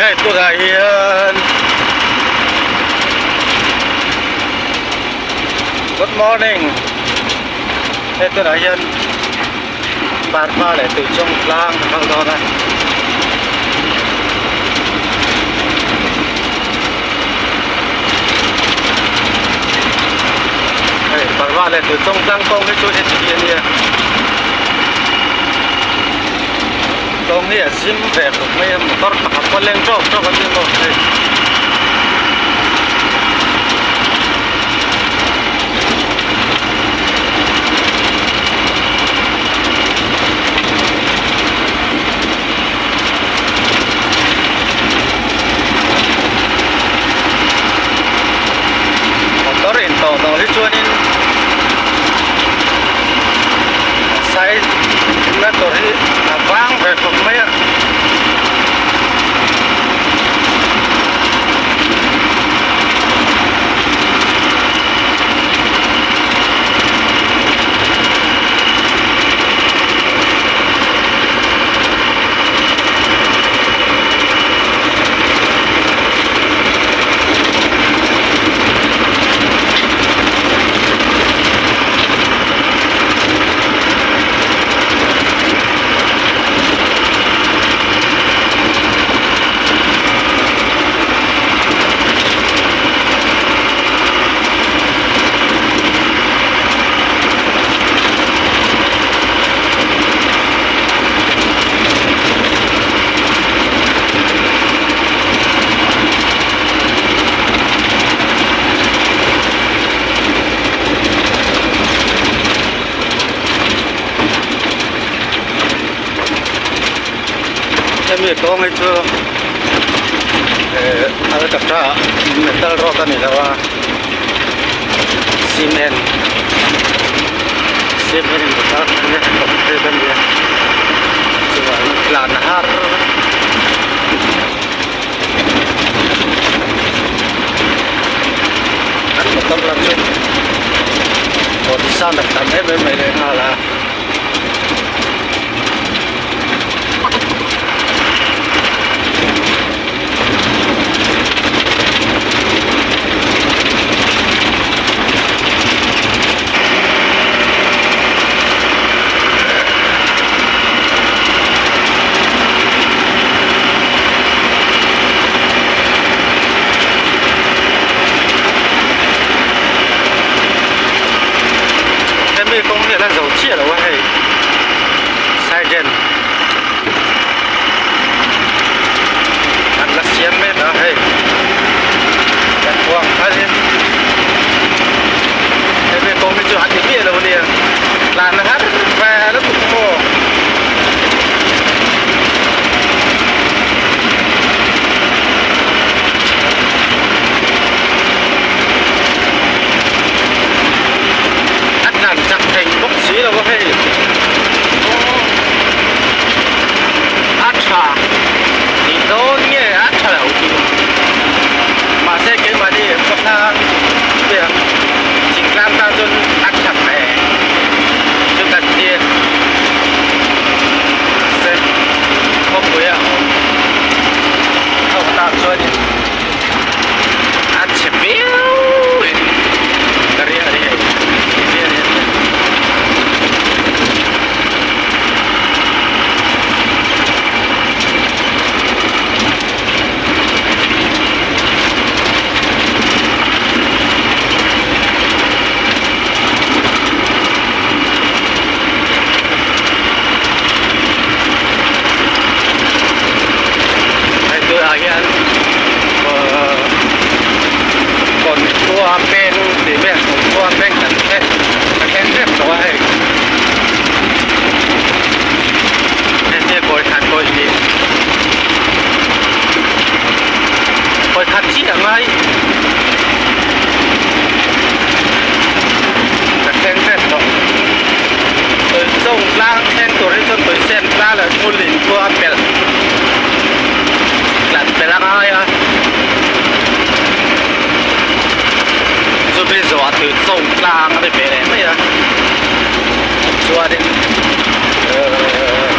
Hei tunah hian Good morning hei tunah hian Parva leh Tuichawng tlang ka kal dawn a. Hei Parva leh Tuichawng tlang kawng hi chu heti hi a nia. Kawng hi a zim ve khawp mai a motor pakhat pawh leng tawk tawk a ni maw hei. Motor in tawh tawh hi chuanin side na tur hi a vang ve khawp mai a. Hemi kawng hi chu eh alkatra metal road a ni lo a cement cement in motor concrete a ni a chuan tlan har an motor lam chu body sound a tam em em mai leh nghal a. Hemi kawng hi a la zo chiah lo a hei Sergeant an la siam mek a hei kan huang phal in hemi kawng hi chu a ti miah lo ania tlan har ve lutuk maw. A tlan chak thei bawk si lo a hei a tha tih dawn nge a tha lo tih mahse keimahni khawthlang piang thingtlang tan chuan a tha hle chu kan tia mahse khawpui a awm ho tan chuanin a chhe viau in ka ring a ni hei Hei tunah hian Kawnkhua peng tih vel Kawnkhua peng kan thleng ka thleng hrep tawh a hei hei kawi khat kawi hnih kawi khat chiah a ngai ka thleng hrep tawh tui chawng tlang thleng tur hi chuan tui sen tlang leh hmun in khua a pelh tlan pelh a ngai a chumi zawhah tui chawng tlang a ni ve leh mai a chuanin ehh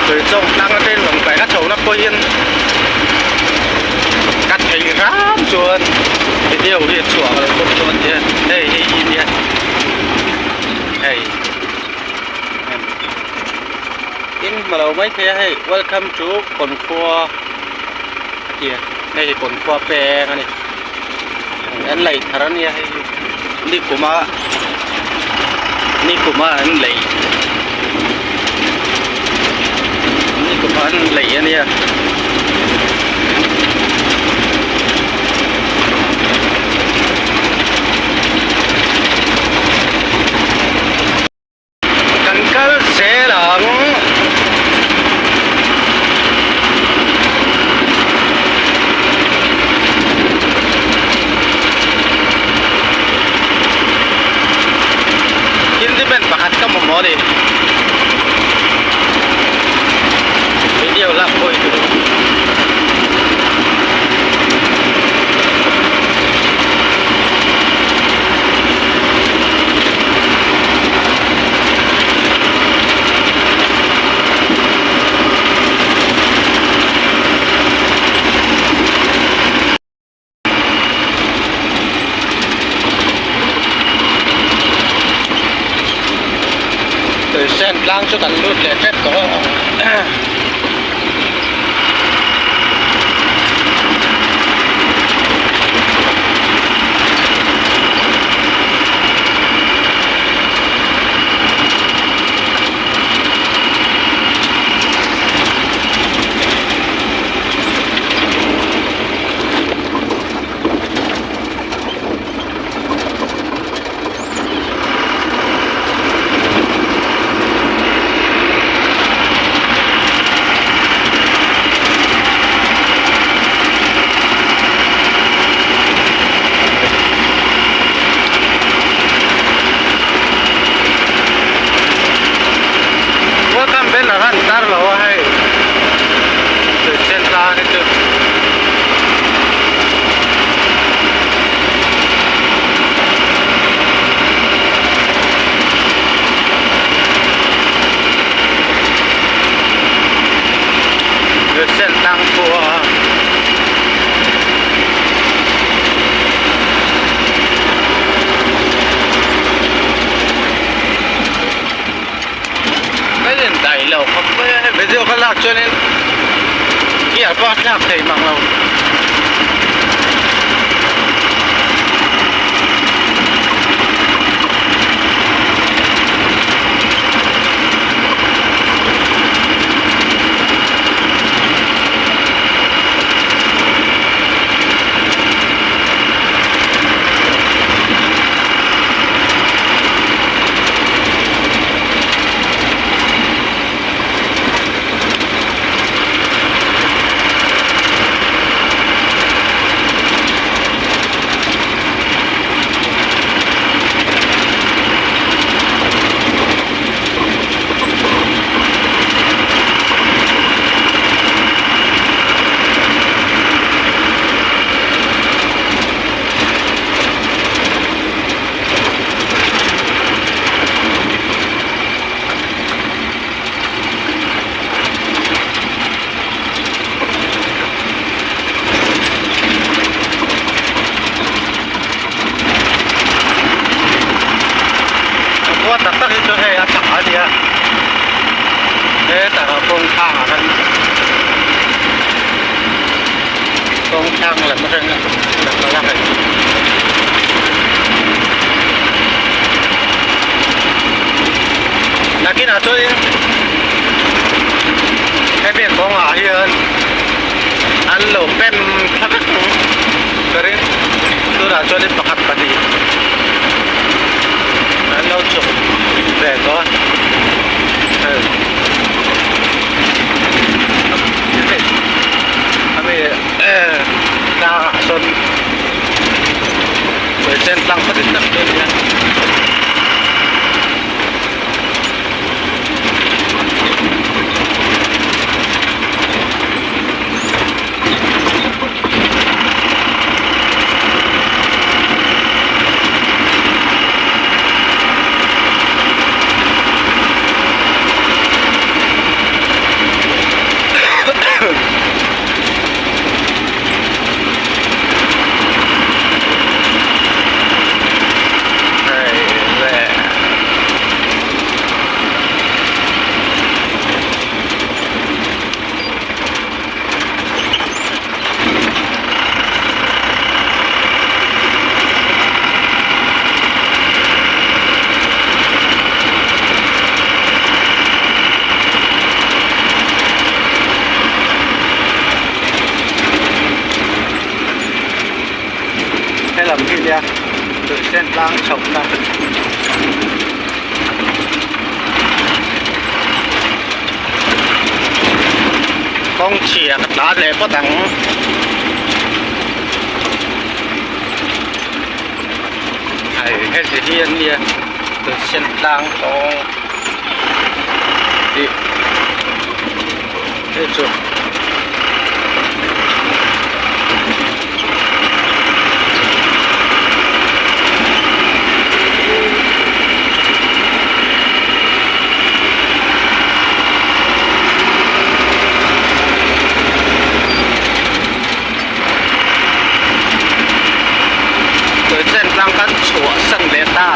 tui chawng tlang atangin lawng kaih a chhohna pawhin. chuan video hi a chhuah lo bawk dawn nia hei hei hi nia hei in hmu lo mai thei a hei welcome to Kawnkhua a ti a hei hi Kawnkhua peng a ni an lei thar a nia hei hi nikuma nikuma an lei nikuma an lei a nia. Kan kal zel ang. Hindi band pakhat ka mamawh a ni. Video lak pawh i duh. Tuisen tlang chu kan lut leh tep tawh a. Welcome banner an tar lo a hei Tuisen tlang hi chu. Tuisen tlang khua. Ka in daih lo khawp mai a hei video ka lak chuanin gear pawh a thlak thei mang lo. Khua tak tak hi chu hei a chak a nia hetah kawng thlangah khan kawng thlang lam atang a hei. Nakinah chuanin hemi kawngah hian an lo pem thla vek ang ka ring tunah chuanin pakhat pahnih an lo chhuk ve tawh a hei hemi tlangah sawn. Sen tlang khaw dik tak chu a ni a. lam hi nia Tuisen tlang chhohna. Kawng chhia ka tlan leh phawt ang. Hei heti hi an nia Tuisen tlang kawng tih hei chu. Tuisen tlang kan chhuah san leh ta.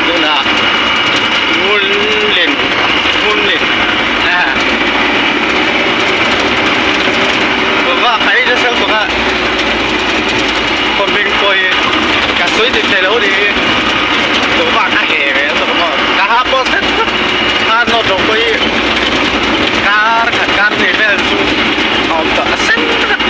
Tunah Ngunlin Ngunlin va kai nasa bawk a khawhming pawh hi ka sawi dik thei lo ni hi va ka he ve a tawh maw ka ha pawh zet zet kha nawt loh pawh hi kar khat kar hnih vel chu a awm tawh a sen vek.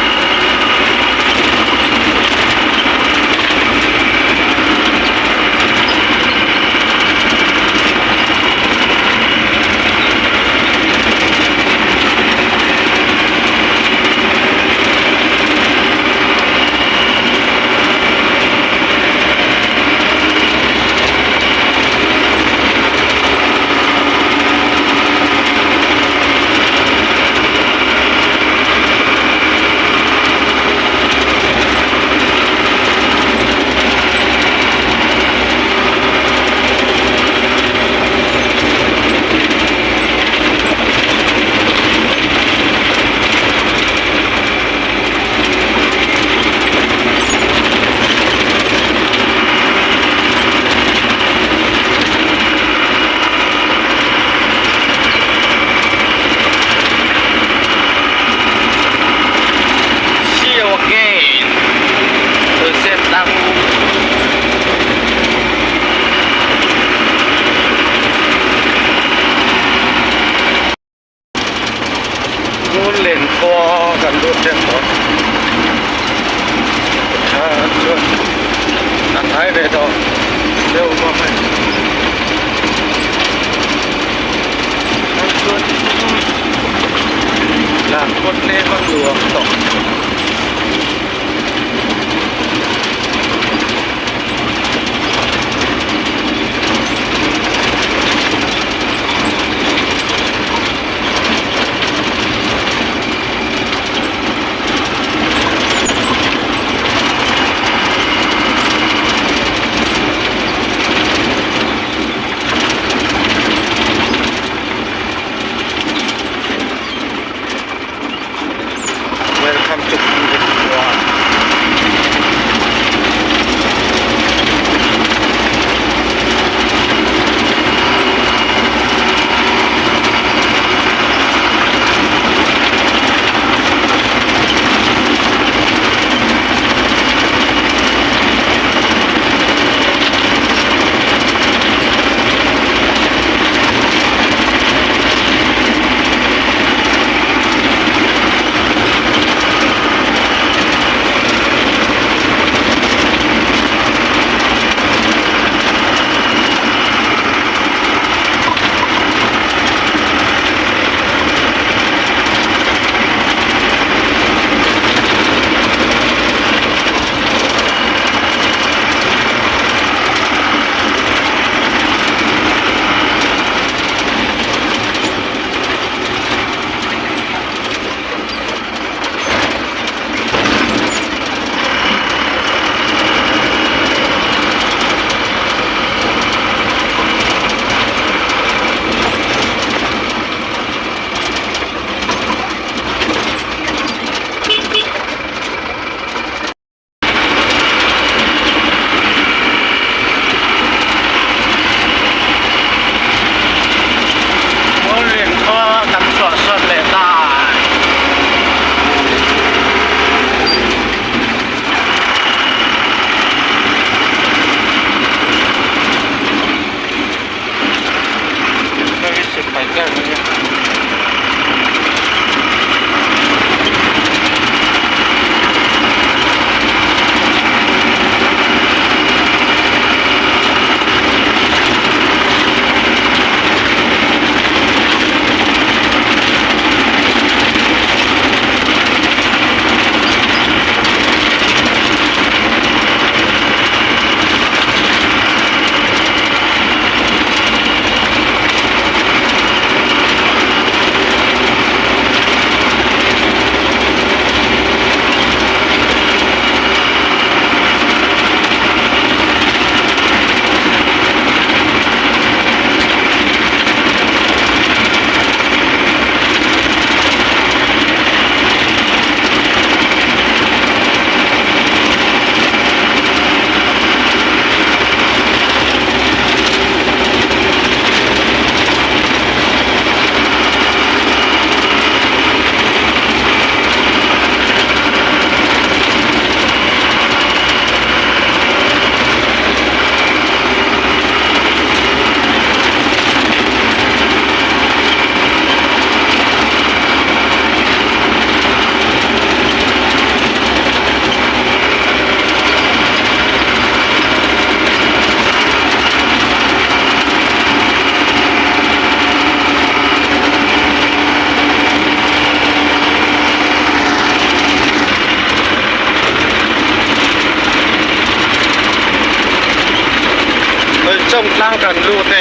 Chawngtlang kan lut e.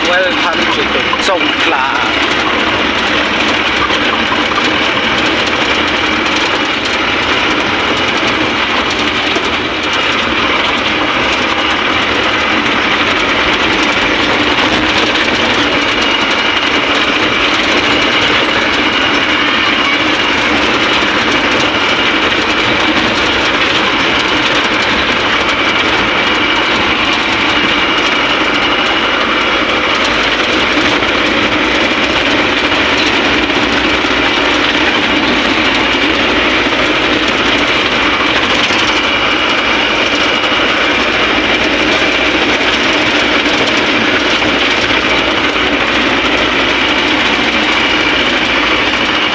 Welcome to the Chawngtlang.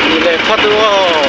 Ni leh phawt u aw.